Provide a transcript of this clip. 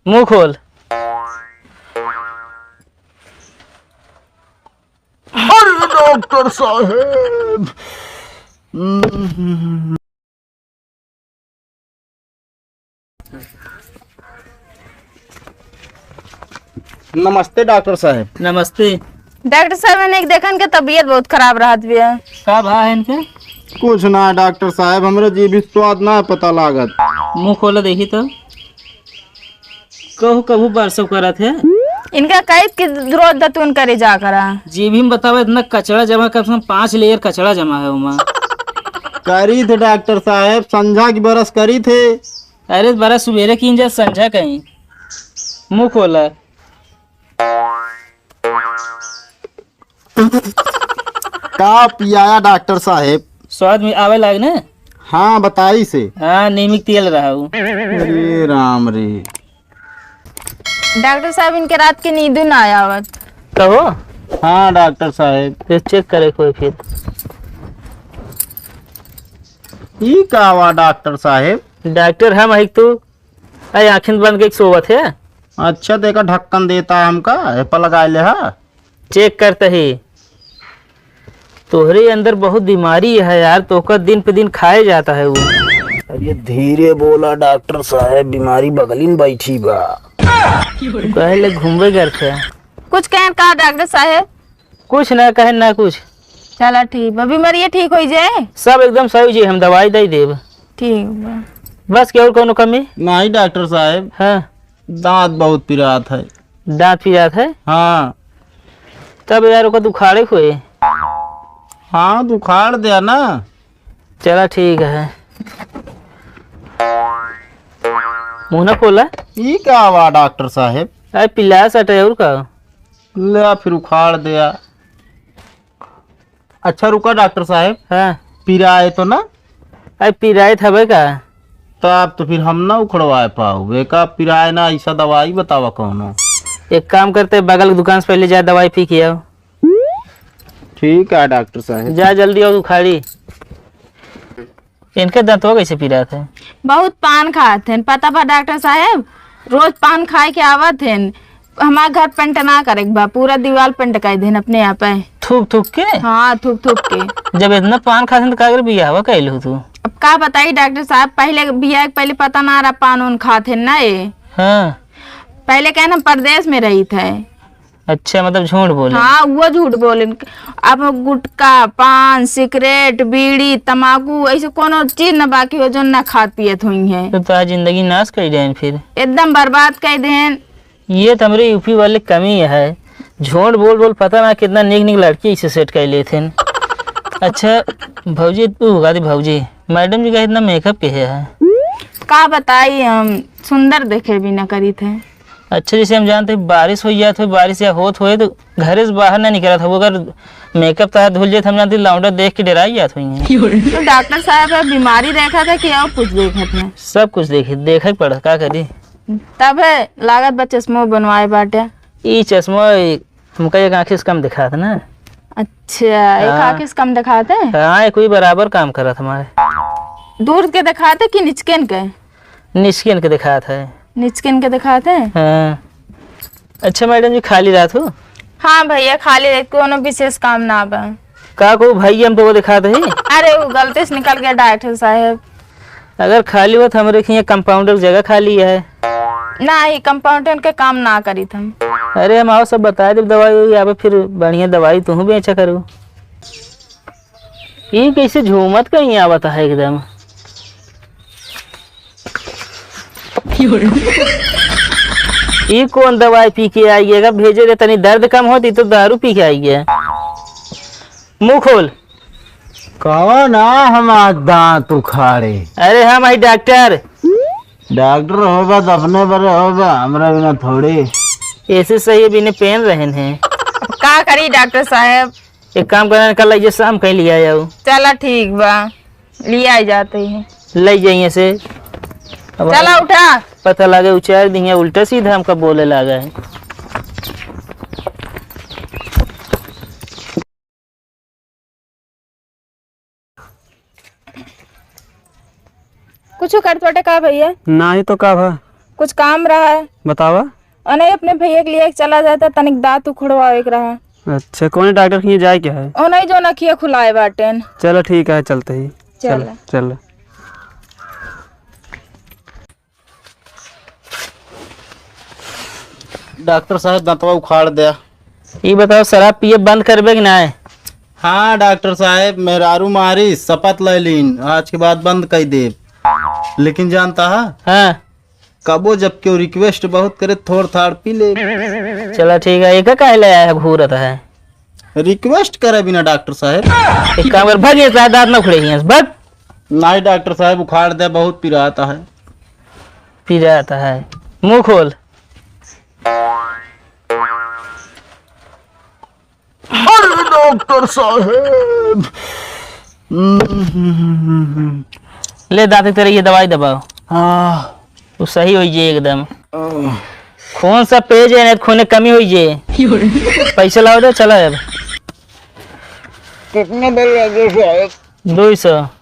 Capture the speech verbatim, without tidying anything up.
मुंह खोल। अरे डॉक्टर साहेब। नमस्ते डॉक्टर साहेब। नमस्ते। डॉक्टर साहेब, इनके देखन के तबीयत बहुत खराब रहत बिया। का भा है इनके? कुछ ना डॉक्टर साहेब, हमरे जीभी स्वाद ना पता लागत। मुंह खोला देखी तो। कहू कबू बार सब करत है। इनका कहित कि रोज दतुन करे जा करा। जीभी में बतावा, इतना कचड़ा जमा, कम से कम पाँच लेयर कचड़ा जमा है ओमा। करी थे डॉक्टर साहेब, संझा की बरस करी थे। अरे बड़ा सुबेरे की जा, संझा कहीं। मुंह खोला। का पियाया डॉक्टर साहेब? स्वाद में आवे लाग ने। हाँ बताई से। हाँ, नीमिक तेल रहा हूँ। अरे राम रे। डॉक्टर साहेब, इनके रात के नींदू ना आवत। कहो। हाँ डॉक्टर साहेब। फिर चेक करे कोई फिर। ई का हुआ डॉक्टर साहेब? डॉक्टर हम है तू। आई आँखें बंद के सोवत है। अच्छा, देखा ढक्कन देता है हमका, ए पर लगाए ले हा। चेक करते ही। तोहरे अंदर बहुत बीमारी है यार, तोहका दिन पे दिन खाए जाता है वो। अरे धीरे बोला डॉक्टर साहेब, बीमारी बगलिन बैठी बा। कहे ले घूमबे करते। कुछ कहन का डॉक्टर साहेब? कुछ ना कहे ना कुछ। चला ठीक बा, बीमारिया ठीक हो जाए। सब एकदम सही जी, हम दवाई दे देब। ठीक बा। बस क्या और कोनो कमी? नहीं डॉक्टर साहेब, हाँ। दांत बहुत पिरात है। दांत पिरात है? हाँ। तब यार ओका उखाड़े हुए। हाँ तो उखाड़ दिया ना। चला ठीक है। मुंह ना खोला। ई का हुआ डॉक्टर साहेब? अरे पिला सटे और का? ले फिर उखाड़ दिया। अच्छा रुका डॉक्टर साहेब। हाँ। पिराए तो ना? अरे पिराए थबे का? तब तो फिर हम ना उखड़वाए पाओ। एका पिराए ना, ऐसा दवाई बतावा कौनो। एक काम करते, बगल की दुकान से पहले जा दवाई पी के आओ। ठीक है डॉक्टर साहेब। जा जल्दी और उखाड़ी। इनके दंतवा कैसे पिरात है? बहुत पान खात हैं, पता बा डॉक्टर साहेब, रोज पान खाए के आवत हैं। हमार घर पेंट ना करे के बा, पूरा दीवार पेंट कर देन अपने आप है। थूक थूक के? हाँ, थूक थूक के। जब इतना पान खात हैं तो कागर बियाहवा कैलू तू? अब का बताई डॉक्टर साहब, पहले बियाह के पहले पता ना रहा पान उन खात हैं ना ये। हाँ। पहले कहन हम परदेश में रही थे। अच्छा, मतलब झूठ बोले। हाँ, वो झूठ बोले। अब गुटखा, पान, सिगरेट, बीड़ी, तमाकू, ऐसे कोनो चीज न बाकी हो जो न खात पियत हुई है। तो तोहार जिंदगी नाश कर जाए फिर। एकदम बर्बाद कर देन। ये तो हमरे यूपी वाले कमी है, झूठ बोल बोल पता ना कितना नीक नीक लड़की इसे सेट कर लेते हैं। अच्छा भौजी, तू होगा दी भौजी, मैडम जी का इतना मेकअप के है? का बताई, हम सुंदर देखे भी न करी थे। अच्छा, जैसे हम जानते हैं, बारिश हो जात हो, बारिश या होत होए तो घरे से बाहर ना निकलत हो, अगर मेकअप तहार धुल जाए तो हम जानते हैं लौंडा देख के डराई जात हुई हैं। तो डॉक्टर साहब, अब बीमारी देखा था कि और कुछ देखा था? सब कुछ देखे, देखे के पड़ा, का करी? तब है लागत बा चश्मो बनवाए बाटे। ई चश्मा ई हमका एक आँखी से कम दिखात ना। अच्छा, एक हाँ। आँखी से कम दिखाते? हाँ, एक कोई बराबर काम करत हमारे। दूर के दिखाते कि निचकेन के? निचकेन के दिखात है। निचकेन के दिखाते? हाँ। अच्छा मैडम जी, खाली रात हो? हाँ भैया, खाली रह, कोनो विशेष काम ना बा। का को भाई, हम तो वो दिखाते ही। अरे, वो गलती से निकल गया डॉक्टर साहब। अगर खाली हो तो हमरे खिया कंपाउंडर जगह खाली है। ना, ये कंपाउंडर के काम ना करी थम। अरे हम आओ सब बताए देब दवाई ववाई, आवे फिर बढ़िया दवाई तुहू बेचा करू। ई कैसे झूमत कहीं आवत है एकदम। ई कौन दवाई पी के आई है? अगर भेजे रहे तनी दर्द कम होती तो दारू पी के आई है। मुंह खोल। कौन आ हमार दांत उखाड़े? अरे हम आई डॉक्टर। डॉक्टर होबा तो अपने बरे होबा, हमरा बिना थोड़ी। ऐसे सही अभी ने पेन रहन है। का करी डॉक्टर साहब? एक काम करना, कल आइए शाम कहीं लिया जाओ। चला ठीक बा, लिया जाते हैं। ले जाइए से। अब चला उठा। पता लगे उचार दिए उल्टा सीधा हमका बोले लागा है। कुछ करत बाटे का भैया? नाही तो का भा? कुछ काम रहा है। बतावा। ओने अपने भैया के लिए एक चला जाता, तनिक दांत उखड़वावे के रहा। अच्छा, कौन डॉक्टर के यहाँ जाए के है? ओने जो नखिया खुलाए बाटेन। चलो ठीक है, चलते ही। चलो। चलो, चलो। डॉक्टर साहब, दंतवा उखाड़ द्या। ई बताओ, शराब पिए बंद करबे कि नाय? हाँ डॉक्टर साहब, मेहरारू मारी, शपथ ले लीन, आज के बाद बंद कर देब। लेकिन जानता है, हाँ। कबो जब केहू request बहुत करे, थोड़ थाड़ पी ले। चला ठीक है, एका काहे ले आया है, घूरत है? Request करे बिना डॉक्टर साहब। एक काम कर, भाग यहाँ से, दांत ना उखड़े यहाँ से, भाग। नहीं डॉक्टर साहब, उखाड़ द्या, बहुत पिराता है। पिराता है, मुंह खोल। अरे डॉक्टर साहब। ले दांत के तरह ये दवाई दबाओ। हाँ। वो सही होई जे एकदम। खून सब पेज है, नहीं तो खूने कमी होई जे। पैसा लाओ दे, चला अब। कितना बिल लगे साहब? दो सौ।